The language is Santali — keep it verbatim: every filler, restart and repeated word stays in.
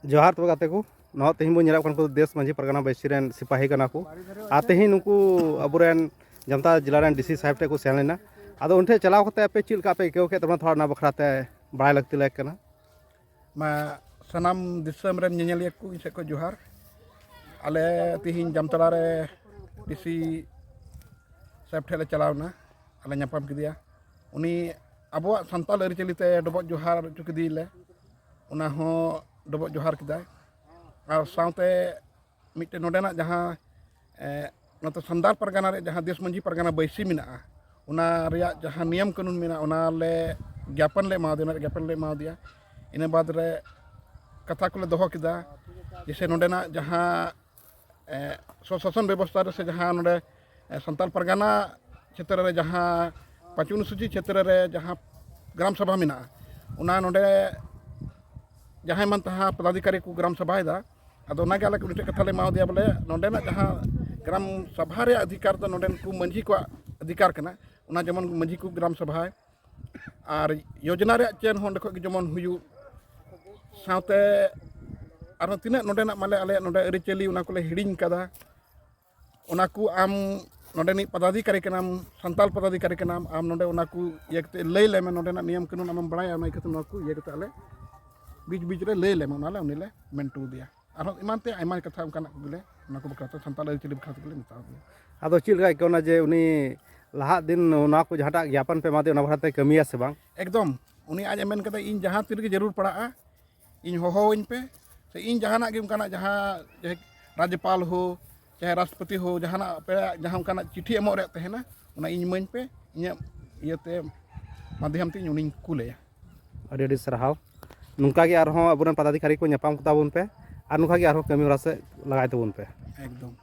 ᱡᱚᱦᱟᱨ ᱛᱚᱵᱮ ᱜᱟᱛᱮ ᱠᱚ, ᱱᱚᱣᱟ ᱛᱮᱦᱮᱧ ᱵᱚᱱ ᱧᱮᱞᱚᱜ ᱠᱟᱱ ᱠᱚ ᱫᱮᱥ ᱢᱟᱹᱡᱷᱤ ᱯᱟᱨᱜᱟᱱᱟ ᱵᱟᱹᱭᱥᱤ ᱨᱮᱱ ᱥᱤᱯᱟᱦᱤ ᱠᱟᱱᱟ ᱠᱚ᱾ ᱟᱨ ᱛᱮᱦᱮᱧ ᱱᱩᱠᱩ ᱟᱵᱚᱨᱮᱱ ᱡᱟᱢᱛᱟ ᱡᱮᱞᱟ ᱨᱮᱱ ᱰᱤ ᱥᱤ ᱥᱟᱦᱮᱵᱽ ᱴᱷᱮᱱ ᱠᱚ ᱥᱮᱱ ᱞᱮᱱᱟ᱾ ᱟᱫᱚ ᱩᱱ ᱴᱷᱮᱱ ᱪᱟᱞᱟᱣ ᱠᱟᱛᱮ ᱟᱯᱮ ᱪᱮᱫ ᱞᱮᱠᱟ ᱯᱮ ᱟᱹᱭᱠᱟᱹᱣ ᱠᱮᱫ ᱛᱟᱵᱚᱱᱟ, ᱛᱷᱚᱲᱟ ᱚᱱᱟ ᱵᱟᱠᱷᱨᱟ ᱛᱮ ᱵᱟᱲᱟᱭ ᱞᱟᱹᱠᱛᱤ ᱞᱮᱠ ᱠᱟᱱᱟ᱾ ᱢᱟ ᱥᱟᱱᱟᱢ ᱫᱤᱥᱚᱢ ᱨᱮᱱ ᱧᱮᱧᱮᱞᱤᱭᱟᱹ ᱠᱚ ᱤᱧ ᱥᱮᱫ ᱠᱷᱚᱱ ᱡᱚᱦᱟᱨ᱾ ᱟᱞᱮ ᱛᱮᱦᱮᱧ ᱡᱟᱢᱛᱟᱲᱟ ᱨᱮ ᱰᱤ ᱥᱤ ᱥᱟᱦᱮᱵᱽ ᱴᱷᱮᱱ ᱞᱮ ᱪᱟᱞᱟᱣ ᱮᱱᱟ, ᱟᱞᱮ ᱧᱟᱯᱟᱢ ᱠᱮᱫᱮᱭᱟ᱾ ᱩᱱᱤ ᱟᱵᱚᱣᱟᱜ ᱥᱟᱱᱛᱟᱲ ᱟᱹᱨᱤᱪᱟᱹᱞᱤ ᱛᱮ ᱰᱚᱵᱚᱜ ᱡᱚᱦᱟᱨ ᱦᱚᱪᱚ ᱠᱮᱫᱮᱭᱟᱞᱮ, ᱚᱱᱟ ᱦᱚᱸ ᱰᱚᱵᱚᱜ ᱡᱚᱦᱟᱨ ᱠᱮᱫᱟᱭ᱾ ᱟᱨ ᱥᱟᱶᱛᱮ ᱢᱤᱫᱴᱮᱱ ᱱᱚᱰᱮᱱᱟᱜ ᱡᱟᱦᱟᱸ, ᱮ, ᱱᱚᱛᱮ ᱥᱟᱱᱛᱟᱲ ᱯᱟᱨᱜᱟᱱᱟ ᱨᱮᱭᱟᱜ ᱡᱟᱦᱟᱸ ᱫᱮᱥ ᱢᱟᱹᱡᱷᱤ ᱯᱟᱨᱜᱟᱱᱟ ᱵᱟᱹᱭᱥᱤ ᱢᱮᱱᱟᱜᱼᱟ, ᱚᱱᱟ ᱨᱮᱭᱟᱜ ᱡᱟᱦᱟᱸ ᱱᱤᱭᱚᱢ ᱠᱟᱹᱱᱩᱱ ᱢᱮᱱᱟᱜᱼᱟ, ᱚᱱᱟ ᱞᱮ ᱜᱮᱯᱚᱱ ᱞᱮ ᱮᱢᱟᱣᱟᱫᱮᱭᱟ, ᱚᱱᱟ ᱨᱮᱭᱟᱜ ᱜᱮᱯᱚᱱ ᱞᱮ ᱮᱢᱟᱣᱟᱫᱮᱭᱟ᱾ ᱤᱱᱟᱹ ᱵᱟᱫᱽ ᱨᱮ ᱠᱟᱛᱷᱟ ᱠᱚᱞᱮ ᱫᱚᱦᱚ ᱠᱮᱫᱟ, ᱡᱮᱭᱥᱮ ᱱᱚᱰᱮᱱᱟᱜ ᱡᱟᱦᱟᱸ, ᱮ, ᱥᱚᱥᱟᱥᱚᱱ ᱵᱮᱵᱚᱥᱛᱷᱟ ᱨᱮ ᱥᱮ ᱡᱟᱦᱟᱸ ᱱᱚᱰᱮ, ᱮ, ᱥᱟᱱᱛᱟᱲ ᱯᱟᱨᱜᱟᱱᱟ ᱪᱷᱮᱛᱨᱚ ᱨᱮ ᱡᱟᱦᱟᱸ ᱯᱟᱸᱪ ᱚᱱᱩᱥᱩᱪᱤ ᱪᱷᱮᱛᱨᱚ ᱨᱮ ᱡᱟᱦᱟᱸ ᱜᱨᱟᱢ ᱥᱚᱵᱷᱟ ᱢᱮᱱᱟᱜᱼᱟ, ᱚᱱᱟ ᱱᱚᱰᱮ ᱡᱟᱦᱟᱸᱭ ᱢᱟᱱ ᱛᱟᱦᱟᱸ ᱯᱚᱫᱟᱫᱷᱤᱠᱟᱨᱤ ᱠᱚ ᱜᱨᱟᱢ ᱥᱚᱵᱷᱟᱭᱮᱫᱟ᱾ ᱟᱫᱚ ᱚᱱᱟᱜᱮ ᱟᱞᱮ ᱠᱚ ᱢᱤᱫᱴᱮᱡ ᱠᱟᱛᱷᱟ ᱞᱮ ᱮᱢᱟᱣᱟᱫᱮᱭᱟ, ᱵᱚᱞᱮ ᱱᱚᱰᱮᱱᱟᱜ ᱡᱟᱦᱟᱸ ᱜᱨᱟᱢ ᱥᱚᱵᱷᱟ ᱨᱮᱭᱟᱜ ᱚᱫᱷᱤᱠᱟᱨ ᱫᱚ ᱱᱚᱰᱮᱱ ᱠᱚ ᱢᱟᱹᱡᱷᱤ ᱠᱚᱣᱟᱜ ᱚᱫᱷᱤᱠᱟᱨ ᱠᱟᱱᱟ, ᱚᱱᱟ ᱡᱮᱢᱚᱱ ᱢᱟᱹᱡᱷᱤ ᱠᱚ ᱜᱨᱟᱢ ᱥᱚᱵᱷᱟᱭ᱾ ᱟᱨ ᱭᱳᱡᱚᱱᱟ ᱨᱮᱭᱟᱜ ᱪᱮᱫ ᱦᱚᱸ ᱚᱸᱰᱮ ᱠᱷᱚᱡ ᱜᱮ ᱡᱮᱢᱚᱱ ᱦᱩᱭᱩᱜ, ᱥᱟᱶᱛᱮ ᱟᱨᱦᱚᱸ ᱛᱤᱱᱟᱹᱜ ᱱᱚᱰᱮᱱᱟᱜ ᱢᱟᱱᱮ ᱟᱞᱮᱭᱟᱜ ᱱᱚᱰᱮ ᱟᱹᱨᱤᱪᱟᱹᱞᱤ, ᱚᱱᱟ ᱠᱚᱞᱮ ᱦᱤᱲᱤᱧ ᱠᱟᱫᱟ, ᱚᱱᱟ ᱠᱚ ᱟᱢ ᱱᱚᱰᱮᱱᱤᱡ ᱯᱚᱫᱟᱫᱷᱤᱠᱟᱨᱤ ᱠᱟᱱᱟᱢ, ᱥᱟᱱᱛᱟᱲ ᱯᱚᱫᱟᱫᱷᱤᱠᱟᱨᱤ ᱠᱟᱱᱟᱢ, ᱟᱢ ᱱᱚᱰᱮ ᱚᱱᱟ ᱠᱚ ᱤᱭᱟᱹ ᱠᱟᱛᱮ ᱞᱟᱹᱭ ᱞᱮᱢᱮ, ᱱᱚᱰᱮᱱᱟᱜ ᱱᱤᱭᱚᱢ ᱠᱟᱹᱱᱩᱱ ᱟᱢᱮᱢ ᱵᱟᱲᱟᱭᱟ, ᱚᱱᱟ ᱤᱭᱟᱹ ᱠᱟᱛᱮ ᱱᱚᱣᱟ ᱠᱚ ᱤᱭᱟᱹ ᱠᱟᱛᱮ ᱟᱞᱮ ᱵᱤᱪ ᱵᱤᱪ ᱨᱮ ᱞᱟᱹᱭ ᱞᱮᱢᱮ, ᱚᱱᱟ ᱞᱮ ᱩᱱᱤ ᱞᱮ ᱢᱮᱱ ᱦᱚᱴᱚ ᱟᱫᱮᱭᱟ᱾ ᱟᱨᱦᱚᱸ ᱮᱢᱟᱱ ᱛᱮ ᱟᱭᱢᱟ ᱠᱟᱛᱷᱟ ᱚᱱᱠᱟᱱᱟᱜ ᱠᱚᱜᱮᱞᱮ, ᱚᱱᱟ ᱠᱚ ᱵᱟᱠᱷᱨᱟ ᱛᱮ ᱥᱟᱱᱛᱟᱲ ᱟᱹᱨᱤᱪᱟᱹᱞᱤ ᱵᱟᱠᱷᱨᱟ ᱛᱮᱜᱮᱞᱮ ᱢᱮᱛᱟ ᱫᱮᱭᱟ᱾ ᱟᱫᱚ ᱪᱮᱫ ᱞᱮᱠᱟ ᱟᱹᱭᱠᱟᱹᱣ ᱮᱱᱟ ᱡᱮ ᱩᱱᱤ ᱞᱟᱦᱟᱜ ᱫᱤᱱ ᱱᱚᱣᱟ ᱠᱚ ᱡᱟᱦᱟᱸᱴᱟᱜ ᱜᱮᱯᱚᱱ ᱯᱮ ᱮᱢᱟᱫᱮᱭᱟ, ᱚᱱᱟ ᱵᱟᱠᱷᱨᱟ ᱛᱮ ᱠᱟᱹᱢᱤᱭᱟ ᱥᱮ ᱵᱟᱝ? ᱮᱠᱫᱚᱢ, ᱩᱱᱤ ᱟᱡ ᱮ ᱢᱮᱱ ᱠᱟᱫᱟ, ᱤᱧ ᱡᱟᱦᱟᱸ ᱛᱤ ᱨᱮᱜᱮ ᱡᱟᱹᱨᱩᱲ ᱯᱟᱲᱟᱜᱼᱟ, ᱤᱧ ᱦᱚᱦᱚᱣᱟᱹᱧ ᱯᱮ, ᱥᱮ ᱤᱧ ᱡᱟᱦᱟᱱᱟᱜ ᱜᱮ ᱚᱱᱠᱟᱱᱟᱜ ᱡᱟᱦᱟᱸ, ᱡᱟᱦᱟᱸ ᱨᱟᱡᱽᱡᱚᱯᱟᱞ ᱦᱳ, ᱪᱟᱦᱮ ᱨᱟᱥᱴᱨᱚᱯᱚᱛᱤ ᱦᱳ, ᱡᱟᱦᱟᱱᱟᱜ ᱟᱯᱮᱭᱟᱜ ᱡᱟᱦᱟᱸ ᱚᱱᱠᱟᱱᱟᱜ ᱪᱤᱴᱷᱤ ᱮᱢᱚᱜ ᱨᱮᱭᱟᱜ ᱛᱟᱦᱮᱱᱟ, ᱚᱱᱟ ᱤᱧ ᱤᱢᱟᱹᱧ ᱯᱮ, ᱤᱧᱟᱹᱜ ᱤᱭᱟᱹᱛᱮ ᱢᱟᱫᱽᱫᱷᱚᱢ ᱛᱮ ᱤᱧ ᱩᱱᱤᱧ ᱠᱩᱞᱟᱭᱟ᱾ ᱟᱹᱰᱤ ᱟᱹᱰᱤ ᱥᱟᱨᱦᱟᱣ᱾ ᱱᱚᱝᱠᱟ ᱜᱮ ᱟᱨᱦᱚᱸ ᱟᱵᱚᱨᱮᱱ ᱯᱚᱫᱟᱫᱷᱤᱠᱟᱨᱤ ᱠᱚ ᱧᱟᱯᱟᱢ ᱠᱚ ᱛᱟᱵᱚᱱ ᱯᱮ ᱟᱨ ᱱᱚᱝᱠᱟ ᱜᱮ ᱟᱨᱦᱚᱸ ᱠᱟᱹᱢᱤ ᱦᱚᱨᱟ ᱥᱮᱫ ᱞᱟᱜᱟᱭ ᱛᱟᱵᱚᱱ ᱯᱮ᱾ ᱮᱠᱫᱚᱢ᱾